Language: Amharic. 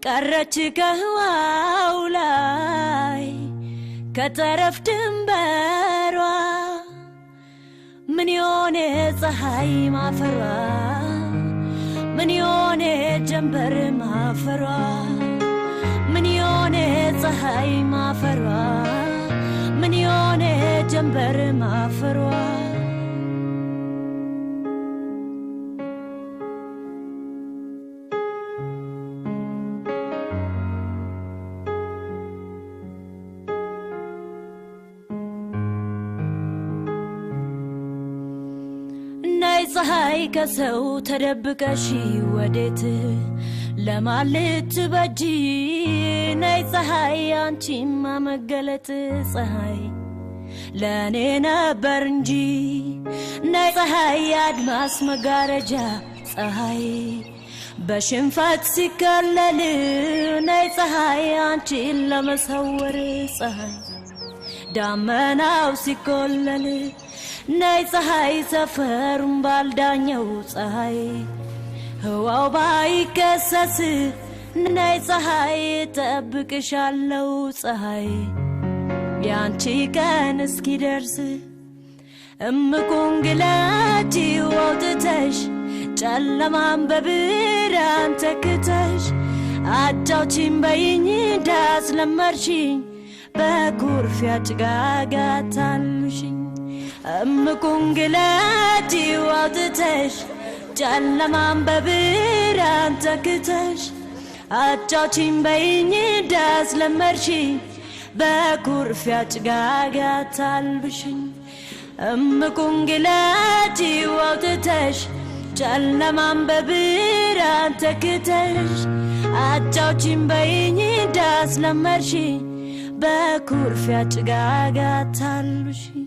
ቀረች ከህዋው ላይ ከጠረፍ ድንበሯ። ምን የሆነ ፀሐይ ማፈሯ፣ ምን የሆነ ጀንበር ማፈሯ፣ ምን የሆነ ፀሐይ ማፈሯ፣ ምን የሆነ ጀንበር ማፈሯ። ናይ ፀሐይ ከሰው ተደብቀሽ ወዴት ለማን ልትበጂ? ናይ ፀሐይ አንቺማ መገለጥ ፀሐይ ለእኔ ነበር እንጂ። ናይ ፀሐይ አድማስ መጋረጃ ፀሐይ በሽንፈት ሲከለል፣ ናይ ፀሐይ አንቺን ለመሰወር ፀሐይ ዳመናው ሲቆለል፣ ናይ ፀሐይ ሰፈሩን ባልዳኘው ፀሐይ ህዋው ባይከሰስ፣ ናይ ፀሐይ ጠብቅሻለው ፀሐይ ያንቺ ቀን እስኪደርስ። እምቁን ግለጪው አውጥተሽ፣ ጨለማን በብርሃን ተክተሽ፣ አጫውቺኝ በይኝ እንዳስለመድሽኝ፣ በኩርፊያ ጭጋግ አታልሽኝ። እምቁን ግለጪው አውጥተሽ፣ ጨለማን በብርሃን ተክተሽ፣ አጫውቺኝ በይኝ እንዳስለመድሽኝ፣ በኩርፊያ ጭጋግ አታልብሽኝ። እምቁን ግለጪው አውጥተሽ፣ ጨለማን በብርሃን ተክተሽ፣ አጫውቺኝ በይኝ እንዳስለመድሽኝ፣ በኩርፊያ ጭጋግ አታልብሽኝ።